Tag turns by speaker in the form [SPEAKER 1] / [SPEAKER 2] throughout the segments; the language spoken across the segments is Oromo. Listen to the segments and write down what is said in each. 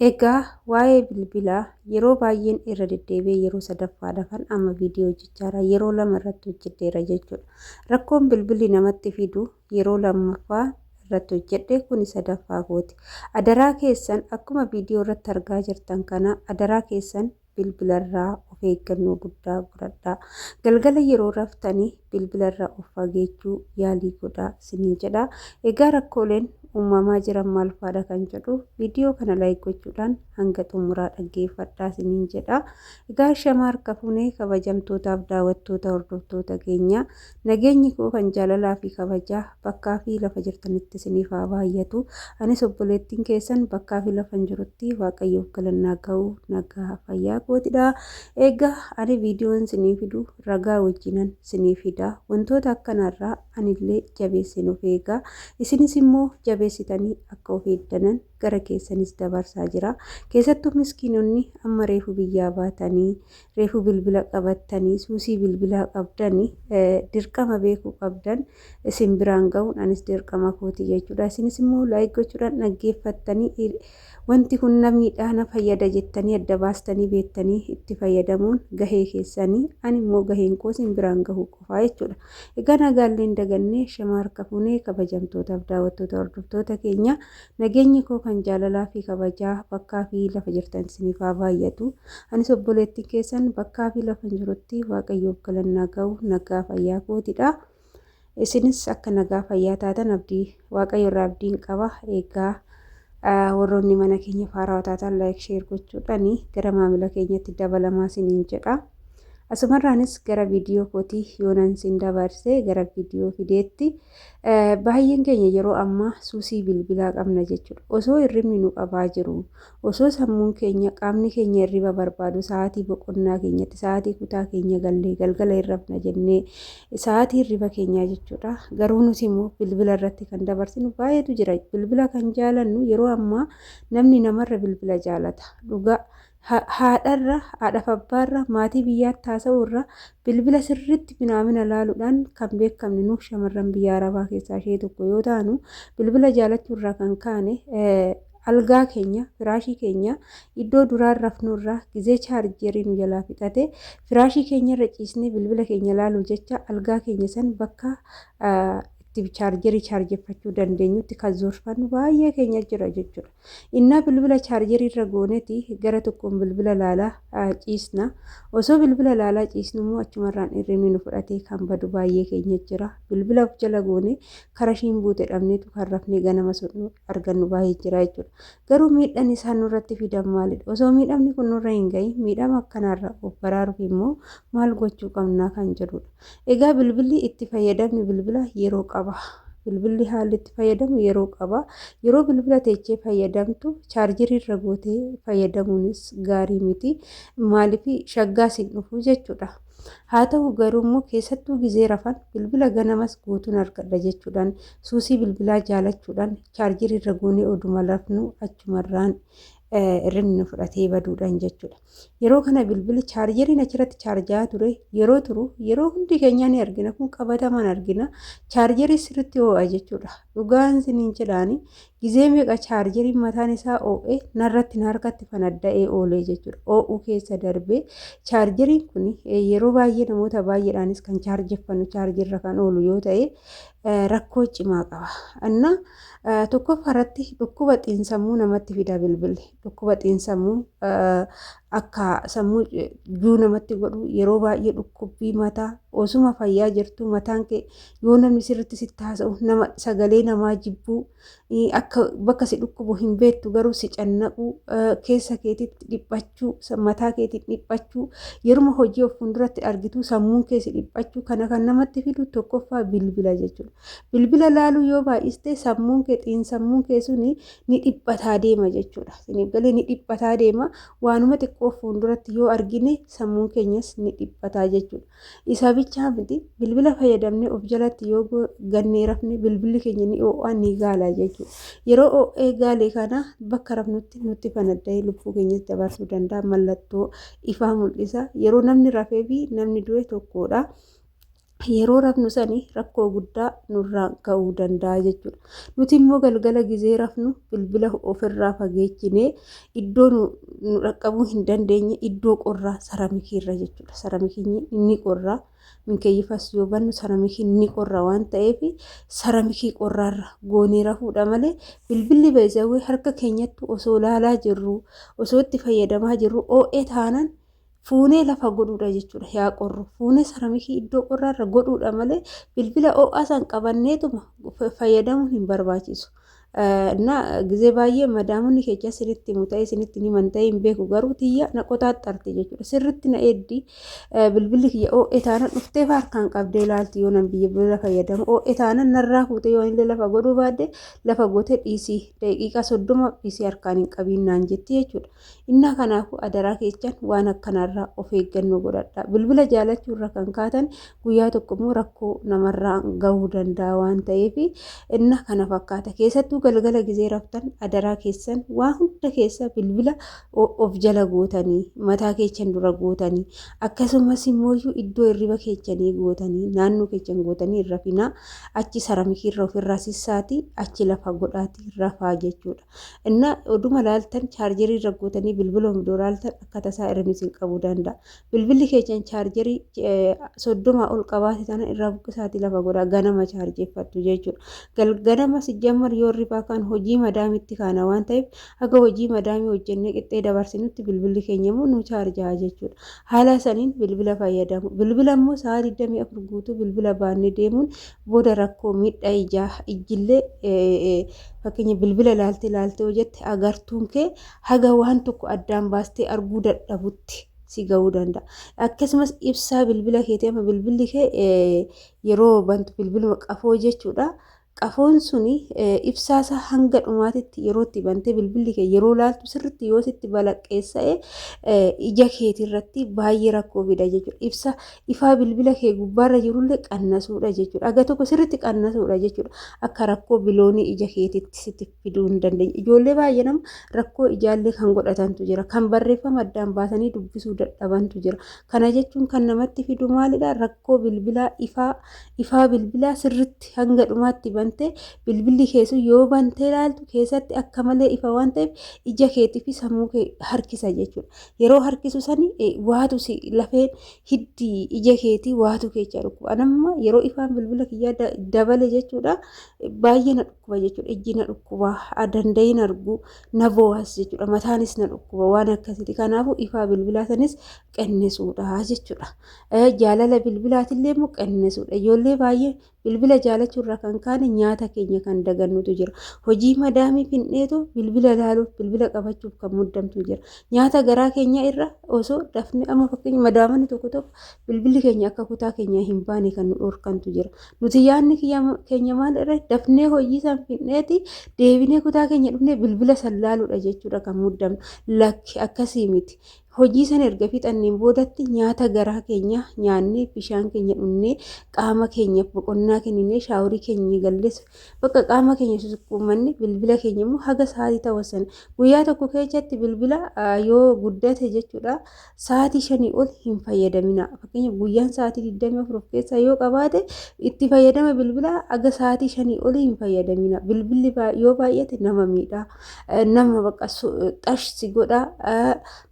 [SPEAKER 1] Egaa waa'ee bilbilaa yeroo baay'een irra deddeebi'ee yeroo sadaffaadhaafan amma viidiyoo hojjechaara yeroo 2 irratti hojjedheera jechuudha. Rakkoon bilbilli namatti fidu yeroo lammaffaa irratti hojjedhe kuni sadaffaa kooti. Adaraa keessan akkuma viidiyoo irratti argaa jirtan kana adaraa keessan bilbilarraa of eeggannoo guddaa godhadhaa. Galgala yeroo raftanii bilbilarraa of fageechuu yaalii godhaa isiniin jedha. Egaa rakkooleen uumamaa jiran maal faadha kan jedhu viidiyoo kana like gochuudhaan hanga xumuraa dhaggeeffadhaa isiniin jedha. Egaa shama harka fuunee kabajamtootaaf daawwattoota hordoftoota keenya nageenyi koo kan jaalalaa fi kabajaa bakkaa fi lafa jirtanitti isiniif haa baay'atu. Anis obboleettiin keessan bakkaa fi lafan jirutti Waaqayyoof galannaa ga'u nagaa fayyaa kootidha. Egaa ani viidiyoon isinii fidu ragaa wajjinan isinii fida. Wantoota akkanaarraa anillee jabeesseen of eega. Isinis immoo jabeessitanii akka of eegdanan gara keessanis dabarsaa jira. Keessattuu miskiinonni amma reefu biyyaa baatanii, reefu bilbila qabattanii, suusii bilbilaa qabdani dirqama beekuu qabdan isin biraan ga'uun anis dirqama kooti jechuudha. Isinis immoo laayik gochuudhaan dhaggeeffattanii wanti kun na miidhaa na fayyada jettanii adda baastanii beektanii itti fayyadamuun gahee keessanii ani immoo gaheen koo isin biraan gahuu qofaa jechuudha. Egaa nagaallee hin dagannee shama harka fuunee kabajamtootaaf daawwattoota hordoftoota keenya nageenyi koo kan jaalalaa fi kabajaa bakkaa fi lafa jirtan isiniif haa baay'atu. Anis obboleettiin keessan bakkaa fi lafa jirutti Waaqayyoof galannaa ga'u nagaa fayyaa kootidha. Isinis akka nagaa fayyaa taatan abdii Waaqayyo irraa abdiin qaba. Egaa warroonni mana keenya faarawaa taatan like share gochuudhaan gara maamila keenyatti dabalamaa isiniin jedha. Asumarraanis gara viidiyoo kootii yoonan sin dabarse gara viidiyoo fideetti baay'een keenya yeroo ammaa suusii bilbilaa qabna jechuudha. Osoo hirribni nu qabaa jiru, osoo sammuun keenya qaamni keenya hirriba barbaadu sa'aatii boqonnaa keenyatti sa'aatii kutaa keenya gallee galgala hin rafna jennee sa'aatii hirriba keenyaa jechuudha. Garuu nuti immoo bilbila irratti kan dabarsinu baay'eetu jira. Bilbila kan jaalannu yeroo ammaa namni namarra bilbila jaalata. Dhugaa Haadharra, haadhaaf abbaarra, maatii biyyaatti haasa'uurra bilbila sirriitti minaamina laaluudhaan kan beekamne nu shamarran biyya Arabaa keessaa ishee tokko yoo taanu bilbila jaalachuurraa kan kaane algaa keenya, firaashii keenya iddoo duraan rafnurraa gizee chaarjerii nu jalaa fixate firaashii keenyarra ciisnee bilbila keenya laaluu jecha algaa keenya san bakka itti chaarjerii chaarjeffachuu dandeenyutti kan zoorfannu baay'ee keenya jira jechuudha. Innaa bilbila chaarjerii irra gooneti gara tokkoon bilbila laalaa ciisna. Osoo bilbila laalaa ciisnu immoo achumarraan hirribni nu fudhatee kan badu baay'ee keenya jira. Bilbila of jala goone kara ishiin buute dhabneetu kan rafnee ganama sun argannu baay'ee jira jechuudha. Garuu miidhaan isaan nurratti fidan maalidha? Osoo miidhamni kun nurra hin gahin miidhama akkanaarraa of baraaruuf immoo maal gochuu qabnaa kan jedhudha. Egaa bilbilli itti fayyadamni bilbila yeroo qaba. Bilbilli haalli itti fayyadamu yeroo qaba. Yeroo bilbila teechee fayyadamtu chaarjerii irra gootee fayyadamuunis gaarii miti. Maaliif shaggaa siin dhufu jechuudha. Haa ta'u garuu immoo keessattuu gizee rafan bilbila ganamas guutuun argadha jechuudhaan suusii bilbilaa jaalachuudhaan chaarjerii irra goonee oduma rafnu achumarraan hirribni nu fudhatee baduudhaan jechuudha. Yeroo kana bilbilli chaarjeriin achirratti chaarjaa ture yeroo turu yeroo hundi keenyaa ni argina kun qabatamaan argina chaarjerii sirriitti ho'a jechuudha. Dhugaan isiniin jedhaani gizee meeqa chaarjeriin mataan isaa ho'e narratti na harkatti fanadda'ee oolee jechuudha. Ho'uu keessa darbee chaarjeriin kun yeroo baay'ee namoota baay'eedhaanis kan chaarjeffannu chaarjerra kan oolu yoo ta'e rakkoo cimaa qaba. Inna tokkoffaa irratti dhukkuba xiinsammuu namatti fida bilbilli. Dhukkuba xiinsammuu akka sammuu juu namatti godhu yeroo baay'ee dhukkubbii mataa osuma fayyaa jirtu mataan kee yoo namni sirriitti sitti haasa'u nama sagalee namaa jibbuu akka bakka si dhukkubu hin beektu garuu si cannaquu keessa keetitti dhiphachuu mataa keetiin dhiphachuu yeruma hojii of fuulduratti argitu sammuun kee si dhiphachuu kana kan namatti fidu tokkoffaa bilbila jechuudha. Bilbila laaluu yoo baay'iste sammuun kee xiinsammuun kee suni ni dhiphataa deema jechuudha. Isiniif galee ni dhiphataa deema. Waanuma xiqqoo fuulduratti yoo argine sammuun keenyas ni dhiphataa jechuudha. Isa bichaa miti bilbila fayyadamnee of jalatti yoo gannee rafne bilbilli keenya ni oo'a ni gaala jechuudha. Yeroo oo'ee gaale kana bakka rafnutti nutti fanadda'ee lubbuu keenyas dabarsuu danda'a. Mallattoo ifaa mul'isa. Yeroo namni rafee fi namni du'e tokkodha. Yeroo rafnu sani rakkoo guddaa nurraan ga'uu danda'a jechuudha. Nuti immoo galgala gizee rafnu bilbila ofirraa fageechinee iddoo nu dhaqqabuu hin dandeenye, iddoo qorraa saramikiirra jechuudha. Saramikiin ni qorraa, minkeeyyifas yoo bannu saramikiin ni qorra waan ta'eef saramikii qorraarra goonee rafuudha malee, bilbilli beezawwee harka keenyatti osoo laalaa jirru, osoo itti fayyadamaa jirru oo'ee taanaan fuunee lafa godhuudha jechuudha. Yaa qorru, fuunee saramikii iddoo qorraarra godhuudha malee bilbila oo'aa san qabanneetuma fayyadamuun hin barbaachisu. Na gizee baay'ee madaamonni keessa isinitti himu ta'e isinitti himan ta'e hin beeku, garuu tiyya na qoxaaxxarti jechuudha. Sirritti na eeddi, bilbilli kiyya oo'ee taanaan dhuftee harkaan qabdee ilaalti. Yoo nan bilbila fayyadamu oo'ee taanaan narraa fuutee, yoo illee lafa godhuu baadde, lafa gootee dhiisii, daqiiqaa 30 dhiisii, harkaan hin qabiin naan jetti jechuudha. Innaa kanaafuu adaraa keessan waan akkanarraa of eeggannoo godhadha. Bilbila jaalachuu irra kan kaatan guyyaa tokko immoo rakkoo namarraa gahuu danda'a waan ta'eef inna kana fakkaata. Keessattuu galgala gizee raftan adaraa keessan waan hunda keessa bilbila of jala gootanii, mataa keessan dura gootanii, akkasumas immoo iddoo hirriba keessanii gootanii, naannoo keessan gootanii hin rafinaa. Achi saramikiirra ofirraa sissaatii achi lafa godhaatii rafaa jechuudha. Inna oduma laaltan chaarjerii irra gootanii bilbila odoo laaltan akka tasaa irra isin qabuu danda'a. Bilbilli keessan chaarjerii 30 ol qabaate tana irraa buqqisaatii lafa godhaa, ganama chaarjeeffattu jechuudha. Ganama sijjammar yoo hirribaa kaan hojii madaamitti kaana waan ta'eef, haga hojii madaamii hojjennee qixxee dabarsinutti bilbilli keenya immoo nu chaarjaa jechuudha. Haala saniin bilbila fayyadamu. Bilbila immoo sa'a 24 guutuu bilbila baannee deemuun booda rakkoo miidhaa ijaa, ijjillee, fakkeenya bilbila ilaaltee ilaaltee hojjette agartuun kee haga waan tokko addaan baastee arguu dadhabutti si ga'uu danda'a. Akkasumas ibsaa bilbila keetii, amma bilbilli kee yeroo bantu bilbiluma qafoo jechuudha. Qafoon suni ibsaasaa hanga dhumaatitti yeroo itti bantee bilbilli kee yeroo laaltu sirriitti yoo sitti balaqqeessa'e ija keetii irratti baay'ee rakkoo fida jechuudha. Ibsa ifaa bilbila kee gubbaarra jirullee qannasuudha jechuudha. Aga tokko sirriitti qannasuudha jechuudha. Akka rakkoo biloonii ija keetiitti sitti fiduu hin dandeenye. Ijoollee baay'ee nama rakkoo ijaallee kan godhatantu jira. Kan barreeffama addaan baasanii dubbisuu dadhabantu jira. Kana jechuun kan namatti fidu maalidha? Rakkoo bilbilaa, ifaa bilbilaa sirriitti hanga dhumaatti bantee bilbilli keessu yoo bantee ilaaltu keessatti akka malee ifa waan ta'eef ija keetii fi sammuu kee harkisa jechuudha. Yeroo harkisu sani waatu si lafeen hiddi ija keetii waatu keechaa dhukkuba. Anamma yeroo ifaan bilbila kiyyaa dabale jechuudha, baay'ee na dhukkuba jechuudha. Ijji na dhukkuba, danda'in argu, na boo'as jechuudha. Mataanis na dhukkuba waan akkasiiti. Kanaafuu ifaa bilbilaa sanis qannisuudha jechuudha. Jaalala bilbilaatillee immoo qannisuudha. Ijoollee baay'ee bilbila jaalachuu irraa kan kaane nyaata keenya kan dagannutu jira. Hojii madaamii finneetu bilbila laaluuf, bilbila qabachuuf kan muddamtu jira. Nyaata garaa keenya irra osoo dafnee, amma fakkeenya madaamonni tokko tokko bilbilli keenya akka kutaa keenya hin baane kan nu dhorkantu jira. Nuti yaadni keenya maal irra, dafnee hojii san finneeti deebinee kutaa keenya dhufnee bilbila san laaluudha jechuudha kan muddamnu. Lakki, akkasii miti. Hojii sana erga fixanneen boodatti nyaata garaa keenya nyaannee, bishaan keenya dhunnee, qaama keenyaaf boqonnaa kenninee, shaaworii keenya gallees bakka qaama keenya susukkuumanne, bilbila keenya immoo haga sa'aatii ta'u guyyaa tokko keessatti bilbila yoo guddate jechuudha sa'aatii 5 ol hin fayyadamina. Fakkeenyaaf guyyaan sa'aatii 24 of keessaa yoo qabaate, itti fayyadama bilbilaa haga sa'aatii 5 olii hin fayyadamina. Bilbilli yoo baay'ate nama miidha. Nama bakka xash si godha,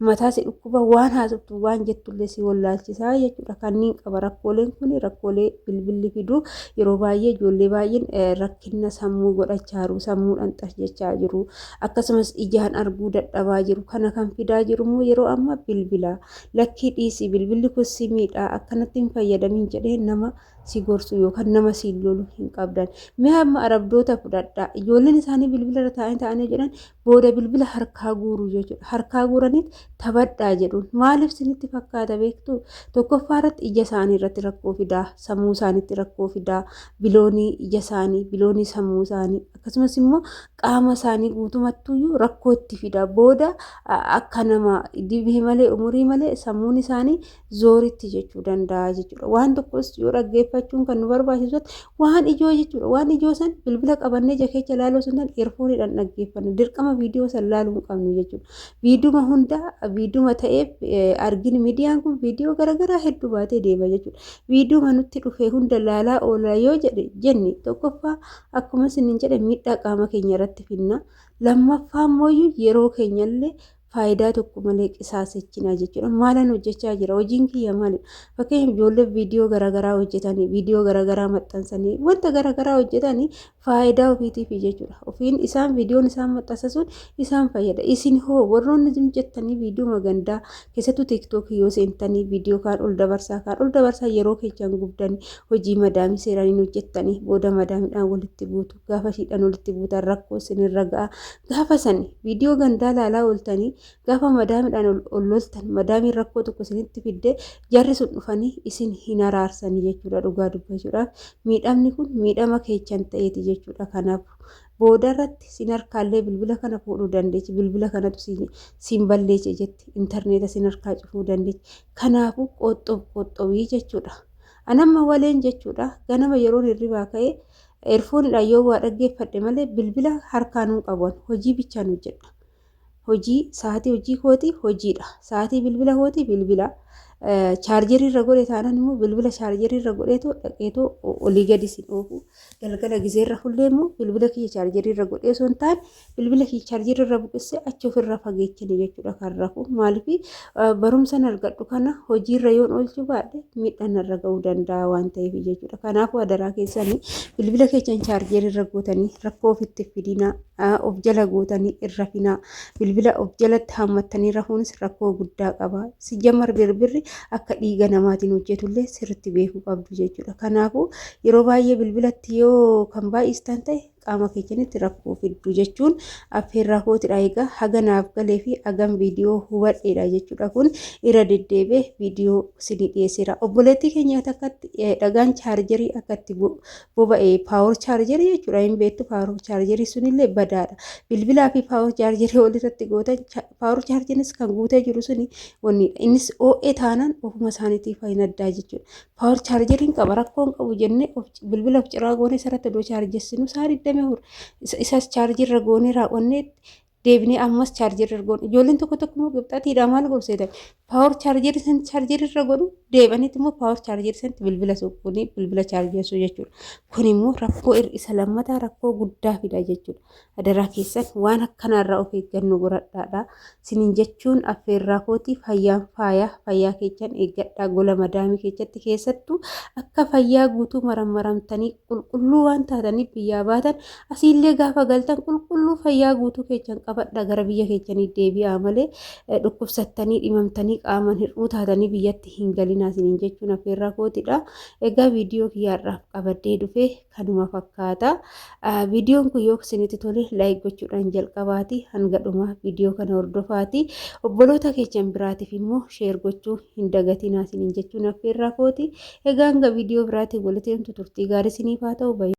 [SPEAKER 1] mataa si dhukkuba, waan haasoftu waan jettullee si wallaalchisaa jechuudha. Kanneen qaba rakkooleen kun, rakkoolee bilbilli fidu. Yeroo baay'ee ijoollee baay'een rakkina sammuu godhachaa jiru, sammuudhaan xash jechaa jiru, akkasumas ijaan arguu dadhabaa jiru. Kana kan fidaa jiru immoo yeroo ammaa bilbila. Lakkii, dhiisii, bilbilli kun si miidha, akkanatti hin fayyadamin jedhee nama si gorsu yookaan nama si lolu hin qabdan. Mee amma arabdoota fudhadhaa. Ijoolleen isaanii bilbila irra taa'anii taa'anii jedhan booda bilbila harkaa guuru jechuudha. Harkaa guuraniit taphadhaa jedhuun. Maaliif isinitti fakkaata beektu? Tokkoffaa irratti ija isaanii irratti rakkoo fidaa, sammuu isaaniitti rakkoo fidaa, biloonii ija isaanii, biloonii sammuu isaanii, akkasumas immoo Qaama isaanii guutumattuyyuu rakkoo itti fida. Booda akka nama dibee malee umurii malee sammuun isaanii zooritti jechuu danda'a jechuudha. Waan tokkos yoo dhaggeeffachuun kan nu barbaachisu waan ijoo jechuudha. Waan ijoo san bilbila qabannee ija keessa laaluu osoo hin taane eerfooniidhaan dhaggeeffanna. Dirqama viidiyoo san laaluu hin qabnu jechuudha. Viidiyuma hunda viidiyuma ta'eef arginu miidiyaan kun viidiyoo garaagaraa hedduu baatee deema jechuudha. Viidiyuma nutti dhufe hunda laalaa oola yoo jedhe jenne tokkoffaa akkuma isiniin jedhe miidhaa qaama keenya irratti finna. Lammaffaa immoo yeroo keenyallee faayidaa tokko malee qisaasechinaa jechuudha. Maalan hojjechaa jira? Hojiin kiyya maalidha? Fakkeenyaaf ijoollee viidiyoo garaagaraa hojjetanii, viidiyoo garaagaraa maxxansanii, wanta garaagaraa hojjetanii faayidaa ofiitiif jechuudha. Ofiin isaan viidiyoon isaan maxxansa sun isaan fayyada. Isin hoo warroonni zim jettanii viidiyoo gandaa keessattuu tiiktookii yoo seentanii viidiyoo kaan ol dabarsaa kaan ol dabarsaa yeroo keessan gubdanii hojii madaamii seeraan hin hojjettanii booda madaamiidhaan walitti buutu. Gaafa ishiidhaan walitti buutan rakkoo isinirra ga'a. Gaafa sani viidiyoo gandaa laalaa ooltanii gaafa madaamiidhaan ol loltan madaamiin rakkoo tokko isinitti fidde jarri sun dhufanii isin hin araarsanii jechuudha dhugaa dubbachuudhaaf. Miidhamni kun miidhama keechan ta'eeti jechuudha. Kanaaf booda irratti sin harkaallee bilbila kana fuudhuu dandeechi. Bilbila kanatu siin balleeche jetti. Intarneeta sin harkaa cufuu dandeechi. Kanaafuu qoxxob qoxxobii jechuudha. Anamma waleen jechuudha. Ganama yeroon hirribaa ka'ee eerfooniidhaan yoo waa dhaggeeffadhe malee bilbila harkaan hin qabu. Hojii bichaan hojjedha. Hojii sa'aatii hojii kooti hojiidha. Sa'aatii bilbila kooti bilbila. Chaarjerii irra godhe taanaan immoo bilbila chaarjerii irra godheetoo dhaqeetoo olii gadi sin oofu. Galgala gizeerra fullee immoo bilbila kiyya chaarjerii irra godhee osoo hin taane bilbila kiyya chaarjerii irra buqissee achi ofirra fageechini jechuudha kan rafu. Maaliif barumsan argadhu kana hojiirra yoon oolchuu baadhe miidhaan irra ga'uu danda'a waan ta'eef jechuudha. Kanaafuu adaraa keessanii bilbila keessan chaarjerii irra gootanii rakkoo ofitti fidinaa of jala gootanii irra finaa. Bilbila of jalatti haammattanii rafuunis rakkoo guddaa qaba. Sijjamar birbirri akka dhiiga namaatiin hojjetullee sirriitti beekuu qabdu jechuudha. Kanaafuu yeroo baay'ee bilbilatti yoo kan baay'istan ta'e qaama keessanitti rakkoo fiddu jechuun affeerraa kootidha. Egaa haga naaf galee fi hagam viidiyoo hubadheedha jechuudha. Kun irra deddeebi'ee viidiyoo isinii dhiyeesseera. Obboleettii keenya takkatti dhagaan chaarjerii akkatti boba'e paawar chaarjerii jechuudha. Hin beektu paawar chaarjerii sunillee badaadha. Bilbilaa fi paawar chaarjerii walirratti gootan paawar chaarjeriinis kan guutee jiru suni wannidha. Innis oo'ee taanaan ofuma isaaniitiif hin addaa jechuudha. Paawar chaarjeriin qaba rakkoon qabu jennee bilbila of ciraa goonee isarratti odoo chaarjessinu sa'a 24 isas chaarjirra goonee raawwannee deebinee ammas chaarjirra goone. Ijoolleen tokko tokko immoo qibxatiidhaa maal godhu seetan paawar chaarjerii san chaarjerirra godhu deebanitti immoo paawar chaarjerii sanatti bilbila suuqanii bilbila chaarjessuu jechuudha. Kun immoo rakkoo isa lammataa rakkoo guddaa fida jechuudha. Adaraa keessan waan akkanaarraa of eeggannoo godhadhaadha. Sinin jechuun affeerraa kooti fayyaan faaya fayyaa keessan eeggadhaa gola madaamii keessatti keessattuu akka fayyaa guutuu marammaramtanii qulqulluu waan taataniif biyyaa baatan asiillee gaafa galtan qulqulluu fayyaa guutuu keessan qabadha gara biyya keessanii deebi'aa malee dhukkubsattanii dhimamtanii qaamaan hir'uu taatanii biyyatti hin galinaa sinin jechuun affeerraa kootidha. Egaa viidiyoo kiyyaarraaf qabadhee dhufe kanuma fakkaata. Viidiyoon kun yoo isinitti tole like gochuudhaan jalqabaati hanga dhumaa viidiyoo kana hordofaati. Obboloota keessan biraatiif immoo share gochuu hin dagatinaa isiniin jechuun affeerraa kooti. Egaa hanga viidiyoo biraatiin walitti dhuftu turtii gaarii isiniif haa ta'u.